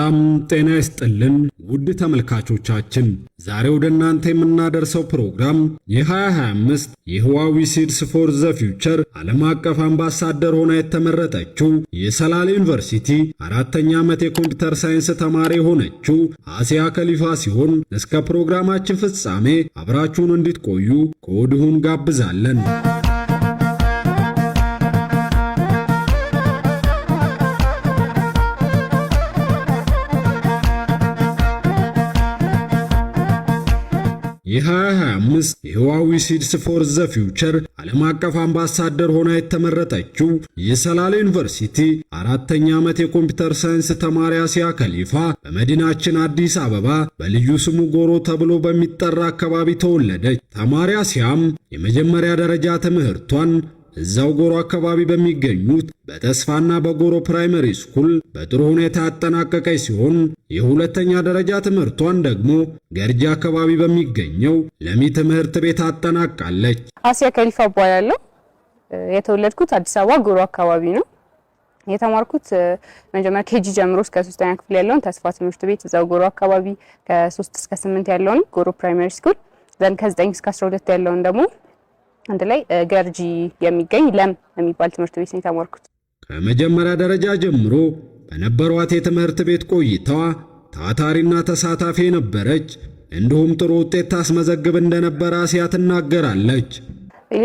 ሰላም ጤና ይስጥልን ውድ ተመልካቾቻችን፣ ዛሬ ወደ እናንተ የምናደርሰው ፕሮግራም የ2025 የ Huawei Seeds for the Future ዓለም አቀፍ አምባሳደር ሆና የተመረጠችው የሰላሌ ዩኒቨርሲቲ አራተኛ ዓመት የ computer science ተማሪ የሆነችው አሲያ ከሊፋ ሲሆን እስከ ፕሮግራማችን ፍጻሜ አብራችሁን እንድትቆዩ ከወዲሁ እንጋብዛለን። የ2025 የ Huawei Seeds for the Future ዓለም አቀፍ አምባሳደር ሆና የተመረጠችው የሰላሌ ዩኒቨርሲቲ አራተኛ ዓመት የ computer science ተማሪ አሲያ ከሊፋ በመዲናችን አዲስ አበባ በልዩ ስሙ ጎሮ ተብሎ በሚጠራ አካባቢ ተወለደች። ተማሪ አሲያም የመጀመሪያ ደረጃ ትምህርቷን እዛው ጎሮ አካባቢ በሚገኙት በተስፋና በጎሮ primary school በጥሩ ሁኔታ ያጠናቀቀች ሲሆን የሁለተኛ ደረጃ ትምህርቷን ደግሞ ገርጂ አካባቢ በሚገኘው ለሚ ትምህርት ቤት አጠናቃለች። አሲያ ከሊፋ እባላለሁ። የተወለድኩት አዲስ አበባ ጎሮ አካባቢ ነው። የተማርኩት መጀመሪያ KG ጀምሮ እስከ ሶስተኛ ክፍል ያለውን ተስፋ ትምህርት ቤት እዛው ጎሮ አካባቢ፣ ከ3 እስከ 8 ያለውን ጎሮ primary school፣ then ከ9 እስከ 12 ያለውን ደግሞ አንድ ላይ ገርጂ የሚገኝ ለም የሚባል ትምህርት ቤት ነው የተማርኩት። ከመጀመሪያ ደረጃ ጀምሮ በነበሯት የትምህርት ቤት ቆይታዋ ታታሪና ተሳታፊ የነበረች እንዲሁም ጥሩ ውጤት ታስመዘግብ እንደነበረ አሲያ ትናገራለች።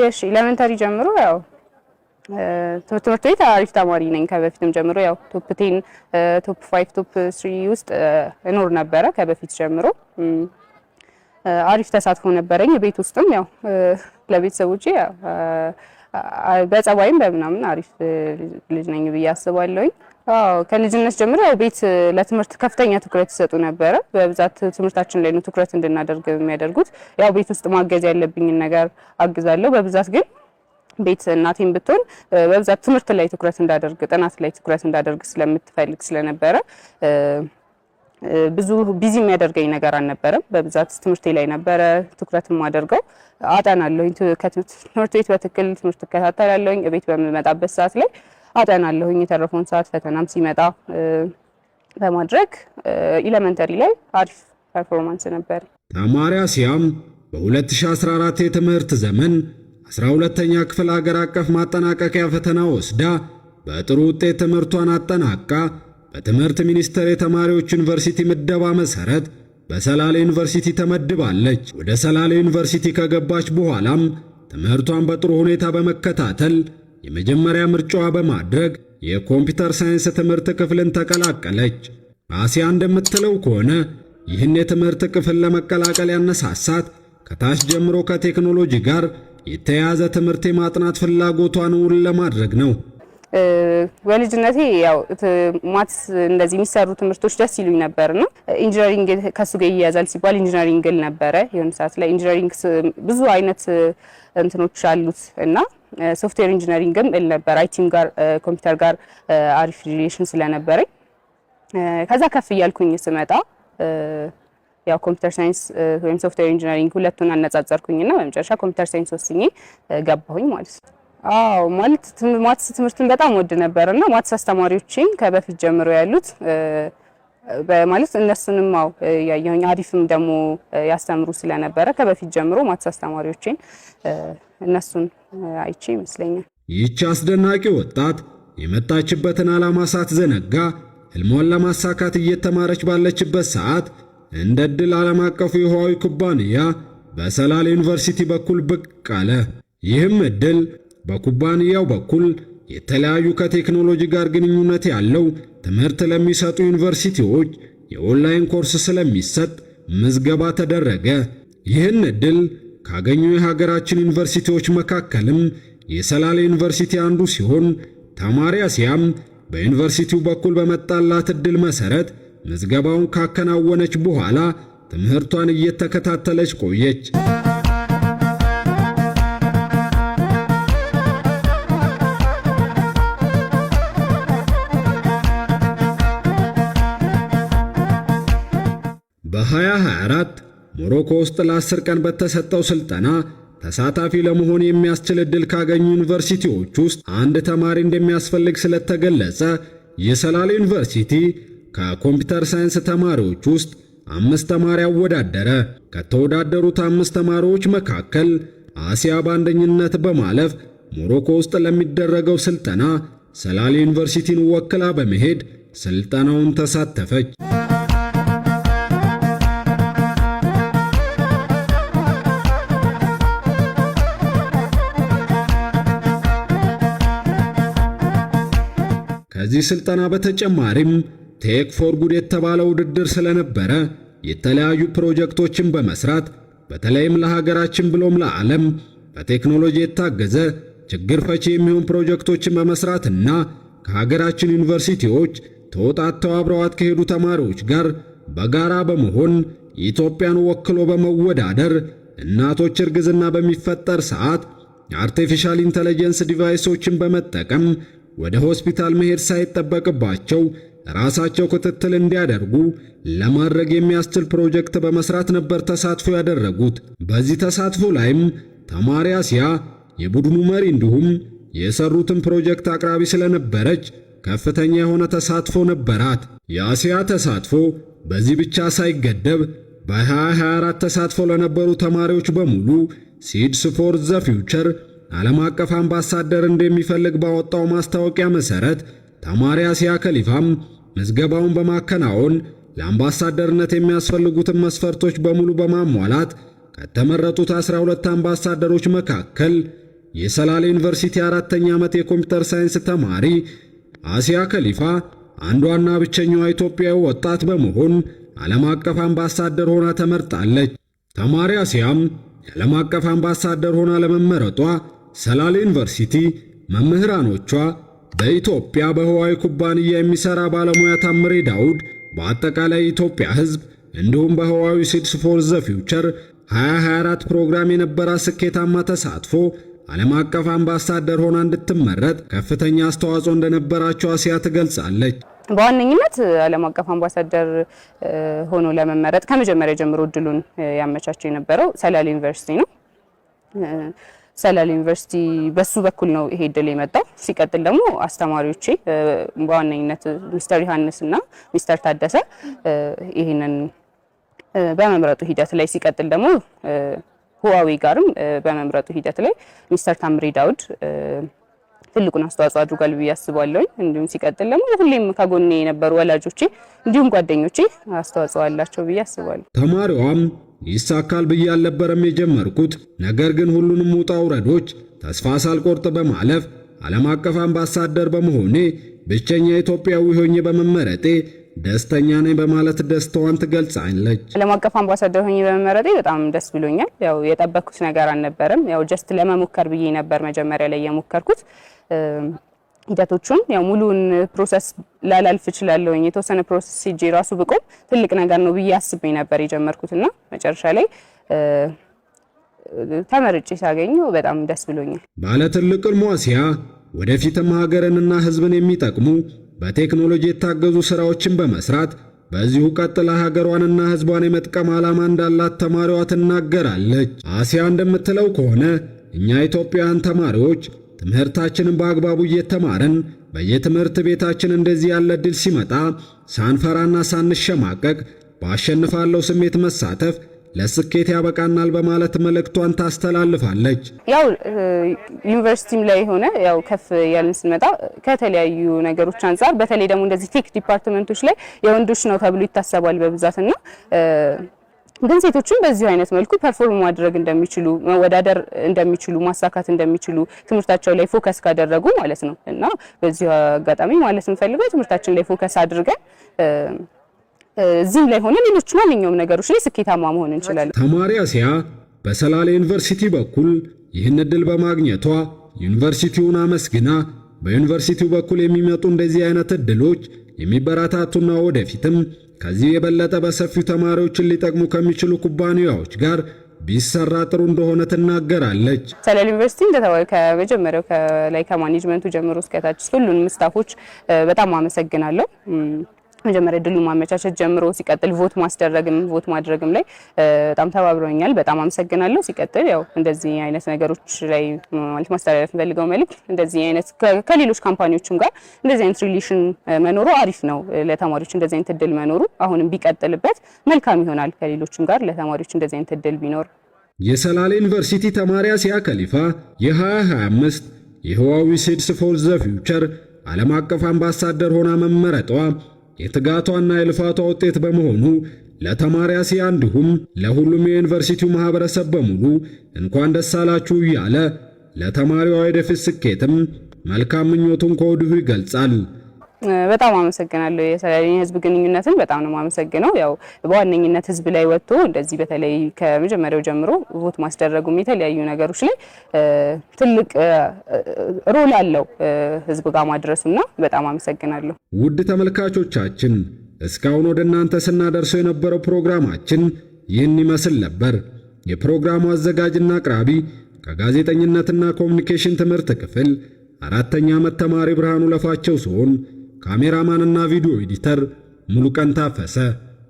እሺ፣ elementary ጀምሮ ያው ትምህርት ቤት አሪፍ ተማሪ ነኝ። ከበፊትም ጀምሮ ያው top 10፣ top 5፣ top 3 ውስጥ እኖር ነበረ። ከበፊት ጀምሮ አሪፍ ተሳትፎ ነበረኝ። ቤት ውስጥም ያው ለቤተሰቦቼ በጸባይም በምናምን አሪፍ ልጅ ነኝ ብዬ አስባለሁኝ። አዎ፣ ከልጅነት ጀምሮ ያው ቤት ለትምህርት ከፍተኛ ትኩረት ይሰጡ ነበረ። በብዛት ትምህርታችን ላይ ነው ትኩረት እንድናደርግ የሚያደርጉት። ያው ቤት ውስጥ ማገዝ ያለብኝን ነገር አግዛለሁ። በብዛት ግን ቤት እናቴም ብትሆን በብዛት ትምህርት ላይ ትኩረት እንዳደርግ፣ ጥናት ላይ ትኩረት እንዳደርግ ስለምትፈልግ ስለነበረ ብዙ busy የሚያደርገኝ ነገር አልነበረም። በብዛት ትምህርቴ ላይ ነበረ ትኩረት የማደርገው። አጠናለሁኝ። ከትምህርት ቤት በትክክል ትምህርት እከታተላለሁኝ። ቤት በምመጣበት ሰዓት ላይ አጠናለሁኝ። የተረፈውን ሰዓት ፈተናም ሲመጣ በማድረግ elementary ላይ አሪፍ performance ነበር። ተማሪ አሲያም በ2014 የትምህርት ዘመን 12ኛ ክፍል አገር አቀፍ ማጠናቀቂያ ፈተና ወስዳ በጥሩ ውጤት ትምህርቷን አጠናቃ በትምህርት ሚኒስቴር የተማሪዎች ዩኒቨርሲቲ ምደባ መሰረት በሰላሌ ዩኒቨርሲቲ ተመድባለች። ወደ ሰላሌ ዩኒቨርሲቲ ከገባች በኋላም ትምህርቷን በጥሩ ሁኔታ በመከታተል የመጀመሪያ ምርጫዋ በማድረግ የ computer science ትምህርት ክፍልን ተቀላቀለች። አሲያ እንደምትለው ከሆነ ይህን የትምህርት ክፍል ለመቀላቀል ያነሳሳት ከታች ጀምሮ ከቴክኖሎጂ ጋር የተያያዘ ትምህርት የማጥናት ፍላጎቷን እውን ለማድረግ ነው። በልጅነቴ ያው maths እንደዚህ የሚሰሩ ትምህርቶች ደስ ይሉኝ ነበርና engineering ከሱ ጋር ይያያዛል ሲባል engineering ል ነበረ። የሆነ ሰዓት ላይ engineering ብዙ አይነት እንትኖች አሉት እና software engineering ም እል ነበር። IT ም ጋር ኮምፒውተር ጋር አሪፍ relation ስለነበረኝ ከዛ ከፍ እያልኩኝ ስመጣ ያው computer science ወይም software engineering ሁለቱን አነጻጸርኩኝና በመጨረሻ computer science ወስኜ ገባሁኝ ማለት ነው። አዎ፣ ማለት maths ትምህርትን በጣም እወድ ነበር እና maths አስተማሪዎቼን ከበፊት ጀምሮ ያሉት ማለት እነሱንም አው ያየሁኝ አሪፍም ደግሞ ያስተምሩ ስለነበረ ከበፊት ጀምሮ maths አስተማሪዎቼን እነሱን አይቼ ይመስለኛል። ይህች አስደናቂ ወጣት የመጣችበትን ዓላማ ሳትዘነጋ ህልሟን ለማሳካት እየተማረች ባለችበት ሰዓት እንደ ዕድል ዓለም አቀፉ የህዋዊ ኩባንያ በሰላሌ ዩኒቨርሲቲ በኩል ብቅ አለ። ይህም ዕድል በኩባንያው በኩል የተለያዩ ከቴክኖሎጂ ጋር ግንኙነት ያለው ትምህርት ለሚሰጡ ዩኒቨርሲቲዎች የ online course ስለሚሰጥ ምዝገባ ተደረገ። ይህን ዕድል ካገኙ የሀገራችን ዩኒቨርሲቲዎች መካከልም የሰላሌ ዩኒቨርሲቲ አንዱ ሲሆን ተማሪ አሲያም በዩኒቨርሲቲው በኩል በመጣላት ዕድል መሰረት ምዝገባውን ካከናወነች በኋላ ትምህርቷን እየተከታተለች ቆየች። በ2024 ሞሮኮ ውስጥ ለ10 ቀን በተሰጠው ስልጠና ተሳታፊ ለመሆን የሚያስችል ዕድል ካገኙ ዩኒቨርሲቲዎች ውስጥ አንድ ተማሪ እንደሚያስፈልግ ስለተገለጸ የሰላሌ ዩኒቨርሲቲ ከ computer science ተማሪዎች ውስጥ አምስት ተማሪ አወዳደረ። ከተወዳደሩት አምስት ተማሪዎች መካከል አሲያ በአንደኝነት በማለፍ ሞሮኮ ውስጥ ለሚደረገው ስልጠና ሰላሌ ዩኒቨርሲቲን ወክላ በመሄድ ስልጠናውን ተሳተፈች። ከዚህ ስልጠና በተጨማሪም Tech for Good የተባለ ውድድር ስለነበረ የተለያዩ ፕሮጀክቶችን በመስራት በተለይም ለሀገራችን ብሎም ለዓለም በቴክኖሎጂ የታገዘ ችግር ፈቺ የሚሆን ፕሮጀክቶችን በመስራትና ከሀገራችን ዩኒቨርሲቲዎች ተውጣጥተው አብረዋት ከሄዱ ተማሪዎች ጋር በጋራ በመሆን ኢትዮጵያን ወክሎ በመወዳደር እናቶች እርግዝና በሚፈጠር ሰዓት የ artificial intelligence device ኦችን በመጠቀም ወደ ሆስፒታል መሄድ ሳይጠበቅባቸው ራሳቸው ክትትል እንዲያደርጉ ለማድረግ የሚያስችል ፕሮጀክት በመስራት ነበር ተሳትፎ ያደረጉት። በዚህ ተሳትፎ ላይም ተማሪ አሲያ የቡድኑ መሪ እንዲሁም የሰሩትን ፕሮጀክት አቅራቢ ስለነበረች ከፍተኛ የሆነ ተሳትፎ ነበራት። የአሲያ ተሳትፎ በዚህ ብቻ ሳይገደብ በ2024 ተሳትፎ ለነበሩ ተማሪዎች በሙሉ Seeds for the Future ዓለም አቀፍ አምባሳደር እንደሚፈልግ ባወጣው ማስታወቂያ መሰረት ተማሪ አሲያ ከሊፋም ምዝገባውን በማከናወን ለአምባሳደርነት የሚያስፈልጉትን መስፈርቶች በሙሉ በማሟላት ከተመረጡት 12 አምባሳደሮች መካከል የሰላሌ ዩኒቨርሲቲ አራተኛ ዓመት የ computer science ተማሪ አሲያ ከሊፋ አንዷና ብቸኛዋ ኢትዮጵያዊ ወጣት በመሆን ዓለም አቀፍ አምባሳደር ሆና ተመርጣለች። ተማሪ አሲያም የዓለም አቀፍ አምባሳደር ሆና ለመመረጧ ሰላሌ ዩኒቨርሲቲ መምህራኖቿ፣ በኢትዮጵያ በህዋዊ ኩባንያ የሚሰራ ባለሙያ ታምሬ ዳውድ፣ በአጠቃላይ የኢትዮጵያ ሕዝብ እንዲሁም በህዋዊ Seeds for the Future 2024 ፕሮግራም የነበራት ስኬታማ ተሳትፎ ዓለም አቀፍ አምባሳደር ሆና እንድትመረጥ ከፍተኛ አስተዋጽኦ እንደነበራቸው አሲያ ትገልጻለች። በዋነኝነት ዓለም አቀፍ አምባሳደር ሆኖ ለመመረጥ ከመጀመሪያ ጀምሮ እድሉን ያመቻቸው የነበረው ሰላሌ ዩኒቨርሲቲ ነው። ሰላሌ ዩኒቨርሲቲ በሱ በኩል ነው ይሄ እድል የመጣው። ሲቀጥል ደግሞ አስተማሪዎቼ በዋነኝነት ሚስተር ዮሐንስ እና ሚስተር ታደሰ ይህንን በመምረጡ ሂደት ላይ፣ ሲቀጥል ደግሞ ህዋዊ ጋርም በመምረጡ ሂደት ላይ ሚስተር ታምሬ ዳውድ ትልቁን አስተዋጽኦ አድርጓል ብዬ አስባለሁኝ። እንዲሁም ሲቀጥል ደግሞ ሁሌም ከጎኔ የነበሩ ወላጆቼ እንዲሁም ጓደኞቼ አስተዋጽኦ አላቸው ብዬ አስባለሁ። ተማሪዋም ይሳካል ብዬ አልነበረም የጀመርኩት፣ ነገር ግን ሁሉንም ውጣ ውረዶች ተስፋ ሳልቆርጥ በማለፍ ዓለም አቀፍ አምባሳደር በመሆኔ ብቸኛ ኢትዮጵያዊ ሆኜ በመመረጤ ደስተኛ ነኝ በማለት ደስታዋን ትገልጻለች። ዓለም አቀፍ አምባሳደር ሆኜ በመመረጤ በጣም ደስ ብሎኛል። ያው የጠበቅኩት ነገር አልነበረም። ያው just ለመሞከር ብዬ ነበር መጀመሪያ ላይ የሞከርኩት። ሂደቶቹን ያው ሙሉን process ላላልፍ እችላለሁኝ። የተወሰነ process ሄጄ ራሱ ብቆም ትልቅ ነገር ነው ብዬ አስቤ ነበር የጀመርኩትና መጨረሻ ላይ ተመርጬ ሳገኘው በጣም ደስ ብሎኛል። ባለ ትልቅ ሕልሟ አሲያ ወደፊትም ሀገርንና ሕዝብን የሚጠቅሙ በቴክኖሎጂ የታገዙ ስራዎችን በመስራት በዚሁ ቀጥላ ሀገሯንና ሕዝቧን የመጥቀም ዓላማ እንዳላት ተማሪዋ ትናገራለች። አሲያ እንደምትለው ከሆነ እኛ ኢትዮጵያውያን ተማሪዎች ትምህርታችንን በአግባቡ እየተማርን በየትምህርት ቤታችን እንደዚህ ያለ ዕድል ሲመጣ ሳንፈራና ሳንሸማቀቅ በአሸንፋለሁ ስሜት መሳተፍ ለስኬት ያበቃናል በማለት መልእክቷን ታስተላልፋለች። ያው ዩኒቨርሲቲም ላይ ሆነ ያው ከፍ ያልን ስንመጣ ከተለያዩ ነገሮች አንጻር በተለይ ደግሞ እንደዚህ tech department ኦች ላይ የወንዶች ነው ተብሎ ይታሰባል በብዛትና፣ ግን ሴቶችም በዚሁ አይነት መልኩ perform ማድረግ እንደሚችሉ፣ መወዳደር እንደሚችሉ፣ ማሳካት እንደሚችሉ ትምህርታቸው ላይ focus ካደረጉ ማለት ነው። እና በዚሁ አጋጣሚ ማለት የምፈልገው ትምህርታችን ላይ focus አድርገን እዚህም ላይ ሆነ ሌሎች ማንኛውም ነገሮች ላይ ስኬታማ መሆን እንችላለን። ተማሪ አሲያ በሰላሌ ዩኒቨርሲቲ በኩል ይህን እድል በማግኘቷ ዩኒቨርሲቲውን አመስግና በዩኒቨርሲቲው በኩል የሚመጡ እንደዚህ አይነት እድሎች የሚበረታቱና ወደፊትም ከዚህ የበለጠ በሰፊው ተማሪዎችን ሊጠቅሙ ከሚችሉ ኩባንያዎች ጋር ቢሰራ ጥሩ እንደሆነ ትናገራለች። ሰላሌ ዩኒቨርሲቲ እንደተባለ ከመጀመሪያው ከላይ ከ management ኡ ጀምሮ እስከታች ሁሉንም staff ኦች በጣም አመሰግናለሁ። መጀመሪያ እድሉ ማመቻቸት ጀምሮ፣ ሲቀጥል vote ማስደረግም vote ማድረግም ላይ በጣም ተባብረውኛል። በጣም አመሰግናለሁ። ሲቀጥል ያው እንደዚህ አይነት ነገሮች ላይ ማለት ማስተላለፍ የምፈልገው መልእክት እንደዚህ አይነት ከሌሎች company ዎችም ጋር እንደዚህ አይነት relation መኖሩ አሪፍ ነው። ለተማሪዎች እንደዚህ አይነት እድል መኖሩ አሁንም ቢቀጥልበት መልካም ይሆናል። ከሌሎችም ጋር ለተማሪዎች እንደዚህ አይነት እድል ቢኖር። የሰላሌ ዩኒቨርሲቲ ተማሪ አሲያ ከሊፋ የ2025 የህዋዊ Seeds for the Future ዓለም አቀፍ አምባሳደር ሆና መመረጧ የትጋቷና የልፋቷ ውጤት በመሆኑ ለተማሪ አሲያ እንዲሁም ለሁሉም የዩኒቨርሲቲው ማህበረሰብ በሙሉ እንኳን ደስ አላችሁ እያለ ለተማሪዋ የወደፊት ስኬትም መልካም ምኞቱን ከወዲሁ ይገልጻል። በጣም አመሰግናለሁ። የሰላሌ የህዝብ ግንኙነትን በጣም ነው የማመሰግነው። ያው በዋነኝነት ህዝብ ላይ ወጥቶ እንደዚህ በተለይ ከመጀመሪያው ጀምሮ vote ማስደረጉም የተለያዩ ነገሮች ላይ ትልቅ role አለው ህዝብ ጋር ማድረሱና በጣም አመሰግናለሁ። ውድ ተመልካቾቻችን፣ እስካሁን ወደ እናንተ ስናደርሰው የነበረው ፕሮግራማችን ይህን ይመስል ነበር። የፕሮግራሙ አዘጋጅና አቅራቢ ከጋዜጠኝነትና ኮሚኒኬሽን ትምህርት ክፍል አራተኛ ዓመት ተማሪ ብርሃኑ ለፋቸው ሲሆን ካሜራማንና ቪዲዮ editor ሙሉቀን ታፈሰ፣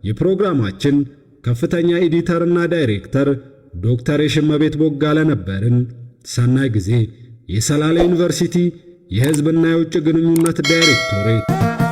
የፕሮግራማችን ከፍተኛ editor ና ዳይሬክተር ዶክተር የሽመቤት ቦጋለ ነበርን። ሰናይ ጊዜ። የሰላሌ ዩኒቨርሲቲ የሕዝብና የውጭ ግንኙነት ዳይሬክቶሬት።